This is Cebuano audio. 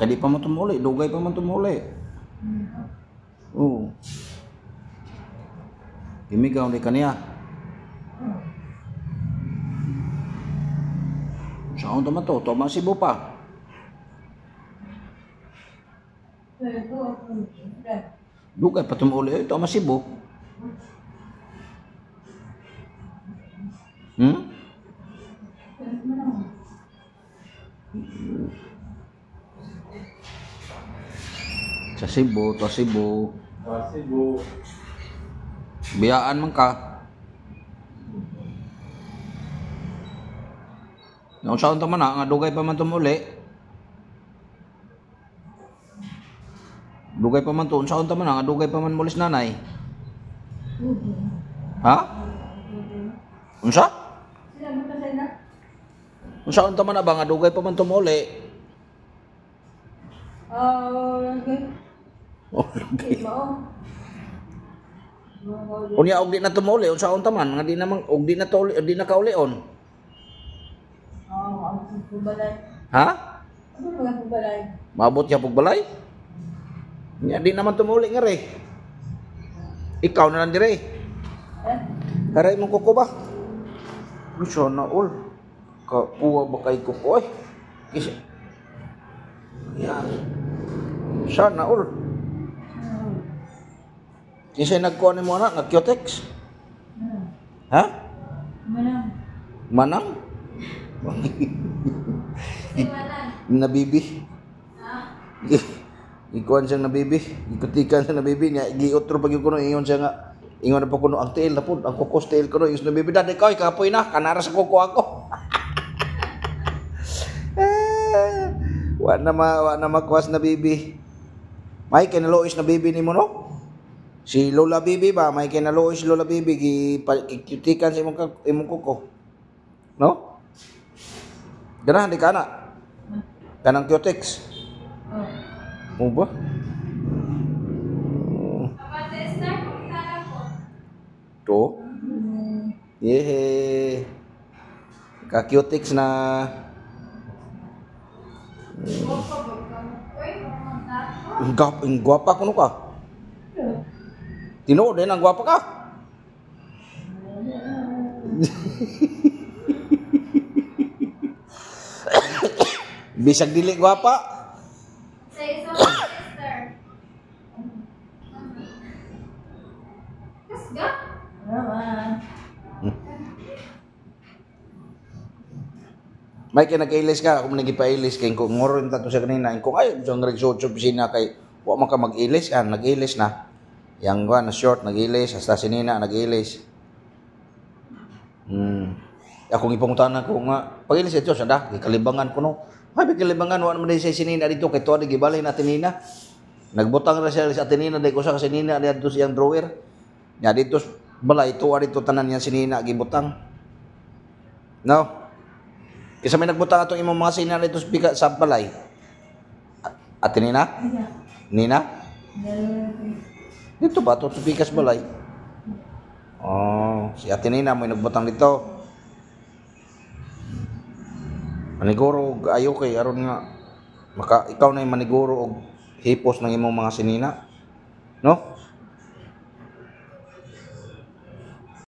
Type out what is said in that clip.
Kadi pa man tumuli, dugay pa man tumuli. Oo. Gimigaw ni kaniya. Saan to man to? Toma Cebu pa. Dugay pa tumuli eh, toma Cebu. Hmm? Sa Cebu, to Cebu. Sa Cebu. Biyaan man ka. Naunsaon ta man na, nga dugay pa man tumuli. Dugay pa man to, unsaon ta man na, nga dugay pa man mulis nanay. Ha? Unsa? Unsaon ta man na ba nga dugay pa man tumuli? Okay. Unya og di na tumuli, unsaon ta man nga di na man og di na tuli, di na kaulion. Ha? Maabot siya pug balay? Nya di naman tumuli nga re. Ikaw na lang dire. Haray mong kuko ba? Lucio na ul. Kakuha ba kay kuko ay? Kisa. Ya. Sana ul. Kinsa nagkuha nimo ana nga Cutex? Ha? Manang. Manang? Nabibi. Ikuan siyang nabibi, ikutikan siya nabibi niya, giutro pag kuno ingon siya nga ingon na po kuno ang tiil na po, ang kukos tiil kuno ingon nabibi dadi koy kapoy na kanara sa kuko ako. Wa na ma wa na makuas na bibi. May kinaluoy na bibi nimo no? Si Lola Bibi ba may kinaluoy si Lola Bibi gikutikan sa imong kuko. No? Ganahan di ka na. Kanang Cutex. Oh. Mo ba? To? Yehe. Ka-Cutex na. Ang gwapa kuno ka. Tinuod din ang gwapa ka. Bisag dili gwapa. Say so, sister. Kasga? May kinag-ilis ka, ako nagipailis kay kung ngoro tato siya kanina, kung ay sa nagsuot sa opisina kay wa man ka mag-ilis, ah, nag-ilis na. Yang kuan na short nag-ilis, hasta sinina nag-ilis. Akong ipangutana ko nga, pag-ilis ito sa da, gikalibangan ko no. Ay, gikalibangan wa man sa sinina dito kay tuwa gibalhin natin nina. Nagbutang ra siya sa atinina dai ko sa sinina dito siyang drawer. Nya dito balay tuwa dito tanan niya sinina gibutang. No. Kaysa may nagbutang atong imong mga sinina dito sa balay. Atinina? Nina? Dito ba ito sa pikas balay? Oh, si Ate Nina may nagbutang dito. Maniguro og ayo kay aron nga maka ikaw na yung maniguro og hipos ng imong mga sinina. No?